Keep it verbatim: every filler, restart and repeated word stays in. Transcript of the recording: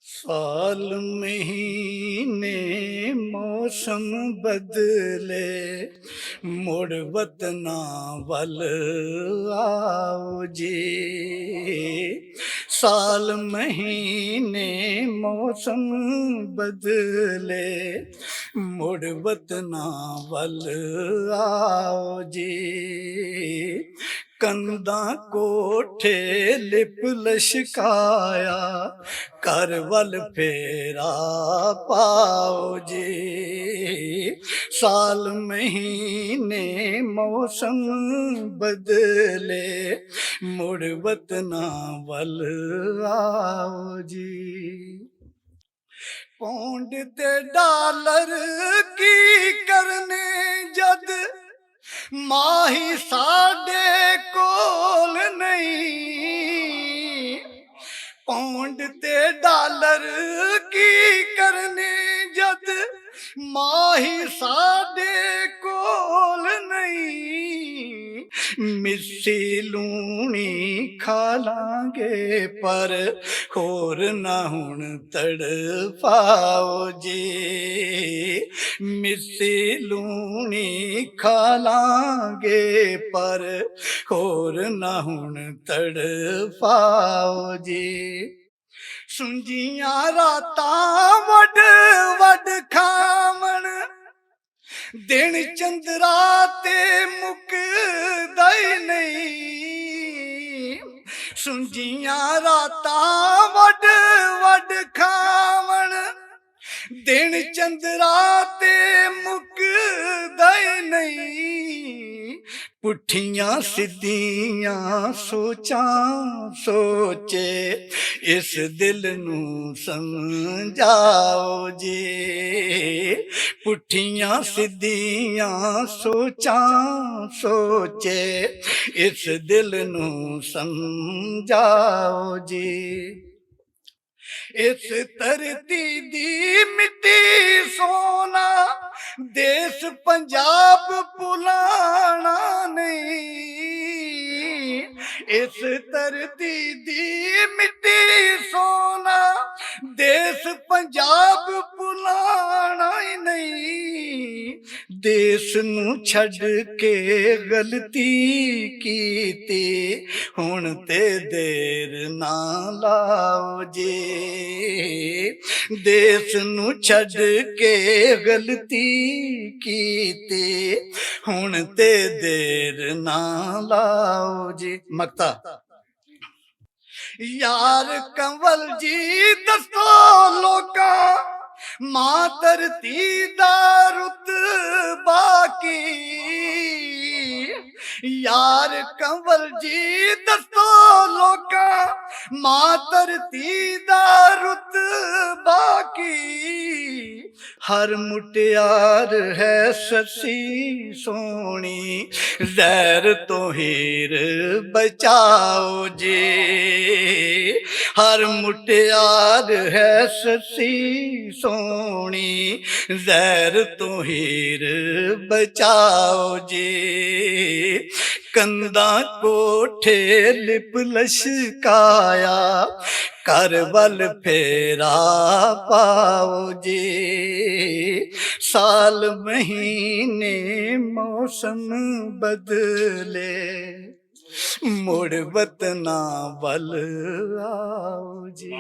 سال مہینے موسم بدلے، مڑ وطناں ول آؤ جی۔ سال مہینے موسم بدلے، مڑ وطناں ول آؤ جی۔ کنداں کوٹھے لپ لشکایا، گھر ول پھیرا پاؤ جی۔ سال مہینے موسم بدلے، مڑ وطناں ول آؤ جی۔ پونڈ تے ڈالر کی کرنے، جد ماہی ساڈے کول نہیں۔ پونڈ تے ڈالر کی کرنے، جد ماہی ساڈے کول نہیں۔ مسی لونی کھا لانگے، پر ہور نہ ہن تڑپاؤ جی۔ مسی لونی کھا لانگے، پر ہور نہ ہن تڑپاؤ جی۔ سنجیاں راتاں وڈ وڈ کھاون، دن چندرا تے مکدا ہی نہیں۔ سنجیاں راتاں وڈ وڈ کھاون، دن چندرا تے مکدا ہی نہیں۔ پٹھیاں سدھیاں سوچاں سوچے، اس دل نوں سمجھاؤ جی۔ پٹھیاں سدھیاں سوچاں سوچے، اس دل نوں سمجھاؤ جی۔ اس دھرتی دی مٹی سونا، دیس پنجاب بھلانا نہیں۔ اس دھرتی دی مٹی سونا، دیس پنجاب بھلانا ہی نہیں۔ دیس نوں چھڈ کے غلطی کیتی، ہن تے دیر نہ لاؤ جی۔ دیس نوں چھڈ کے غلطی کیتی، ہن تے دیر نہ لاؤ جی۔ مکتا۔ یار کنول جی، دسو لوکاں، ماں دھرتی دا رتبہ کی؟ یار کنول جی، دسو لوکاں، ماں دھرتی دا رتبہ کی؟ ہر مٹیار ہے سسی سونی، زہر تو ہیر بچاؤ جی۔ ہر مٹیار ہے سسی سونی، زہر تو ہیر بچاؤ جی۔ کنداں کوٹھے لپ لشکایا، گھر ول پھیرا پاؤ جی۔ سال مہینے موسم بدلے، مڑ وطناں ول آؤ جی۔